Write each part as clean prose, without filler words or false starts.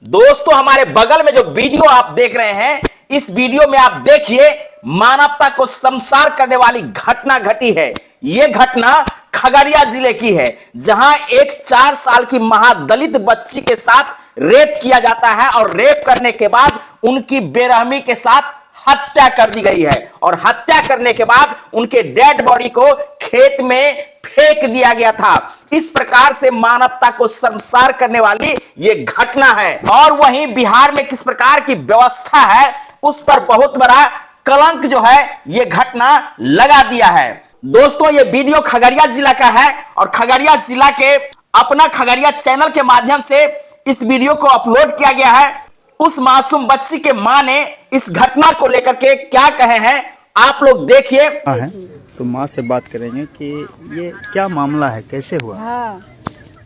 दोस्तों, हमारे बगल में जो वीडियो आप देख रहे हैं, इस वीडियो में आप देखिए मानवता को शर्मसार करने वाली घटना घटी है। यह घटना खगड़िया जिले की है, जहां एक 4 साल की महादलित बच्ची के साथ रेप किया जाता है और रेप करने के बाद उनकी बेरहमी के साथ हत्या कर दी गई है और हत्या करने के बाद उनके डेड बॉडी को खेत में फेंक दिया गया था। इस प्रकार से मानवता को शर्मसार करने वाली ये घटना है। और वहीं बिहार में किस प्रकार की व्यवस्था है उस पर बहुत बड़ा कलंक जो है ये घटना लगा दिया है। दोस्तों, ये वीडियो खगड़िया जिला का है और खगड़िया जिला के अपना खगड़िया चैनल के माध्यम से इस वीडियो को अपलोड किया गया है। उस मासूम बच्ची के मां ने इस घटना को लेकर के क्या कहे हैं, आप लोग देखिए। है तो माँ से बात करेंगे कि ये क्या मामला है, कैसे हुआ? हाँ,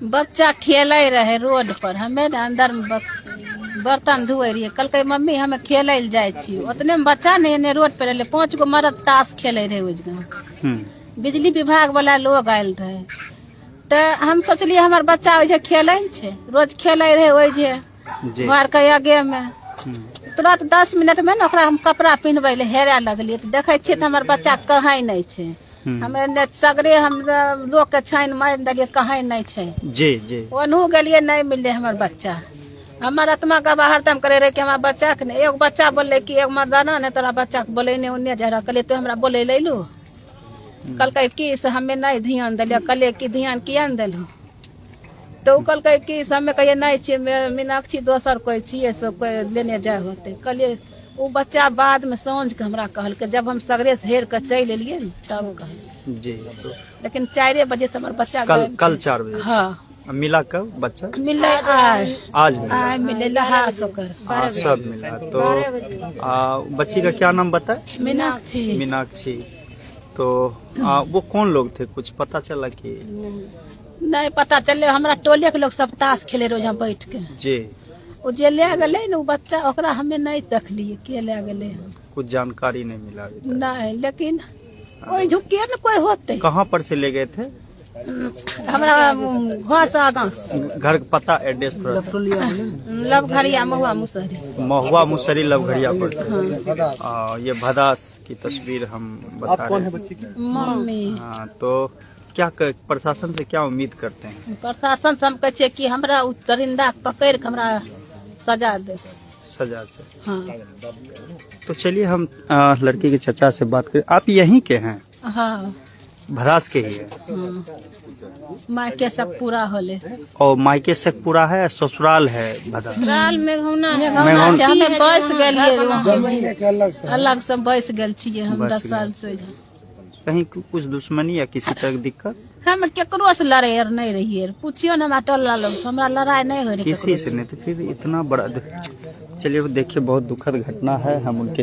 बच्चा खेले रहे रोड पर, हमे ने अंदर में बर्तन धोए रहिए। कहलकै मम्मी हमे खेलै लए जाइ छी। ओतने में बच्चा ने एने रोड पर एलै, 5 गो मरद ताश खेले रहे ओहि जगह। बिजली विभाग वाला लोग आयल रहे, तऽ हम सोचलियै हमर बच्चा ओहि जे खेलै ने छै, रोज खेलै रहे ओहि जे घर के आगे में। तुरंत 10 मिनट में ने ओकरा हम कपड़ा पिन्हबै लए हेरे लगलियै तऽ देखै छियै तऽ हमर बच्चा कहीं नहि छै। हमे ने सगरे हम लोग के छानि मारि देलियै, कहीं नहि छै। जी जी ओनहु गेलियै, नहि मिललै हमर बच्चा। हमर आत्मा गवाह हरदम करे रहे कि हमर बच्चा के ने एगो बच्चा बोललै कि एगो मर्दाना ने तोरा बच्चा के बोलेने ओन्ने जा रहा। कहलियै तो हमरा बोले लैलू? कहलकै कि से हमे नहि ध्यान देलियै। कहलियै कि ध्यान किया ने देलहु? तऽ ओ कहलकै कि से हमे कहियै नहि छियै, मीनाक्षी दोसर कोइ छियै, से कोइ लेने जाय होतै। कहलियै ओ बच्चा बाद में साँझ के हमरा कहलकै, जब हम सगरे से हेर के चलि एलियै ने तब कहलकै। तो लेकिन 4 बजे से हमर बच्चा कल गायब कल छै। 4 बजे से? हाँ। मिला कब बच्चा? मिललै आइ। आज मिला? आइ मिललै लहास ओकर। हाँ, सब मिला। तो बच्ची का क्या नाम बताए? मीनाक्षी। मीनाक्षी। तो वो कौन लोग थे, कुछ पता चला कि? नहीं पता चलले। हमरा टोले के लोग सब ताश खेले रोज यहाँ बैठ के। ओ जे ले गेलै ने ओ बच्चा, ओकरा हमे नहीं देखलियै के ले गेलै। कुछ जानकारी नहीं मिला अभी तक? नहीं, लेकिन ओहि झुकिए ने कोई होते। कहाँ पर से ले गए थे? हमरा घर से आगाँ से। घर का पता, एड्रेस थोड़ा सा। लवघरिया, महुआ मुसहरी। महुआ मुसरी लवघरिया पर से। ये भदास की तस्वीर हम बता रहे हैं। मम्मी। हाँ, तो क्या प्रशासन से क्या उम्मीद करते हैं? प्रशासन से हम कहै छियै कि हमरा ओ दरिंदा के पकड़ि के हमरा सजा दे। सजा चाहिए। हाँ। तो चलिए हम लड़की के चचा से बात करें। आप यहीं के हैं? हाँ। भदास के ही है? हाँ, मायके सब पूरा होले। और मायके शेखपुरा है, ससुराल है भदास? मेघौना छै, हमे बसि गेलियै वहाँ, अलग से बसि गेल छियै हम। बसि 10 साल से। कहीं कुछ दुश्मनी या किसी तरह की दिक्कत? हम केकरो से लड़े आर नहीं रहिए। पूछियो ने हमरा टोला लोग से, हमरा लड़ाई नहीं होइ रहे किसी से नहीं? तो फिर इतना बड़ा, चलिए देखिए बहुत दुखद घटना है। हम उनके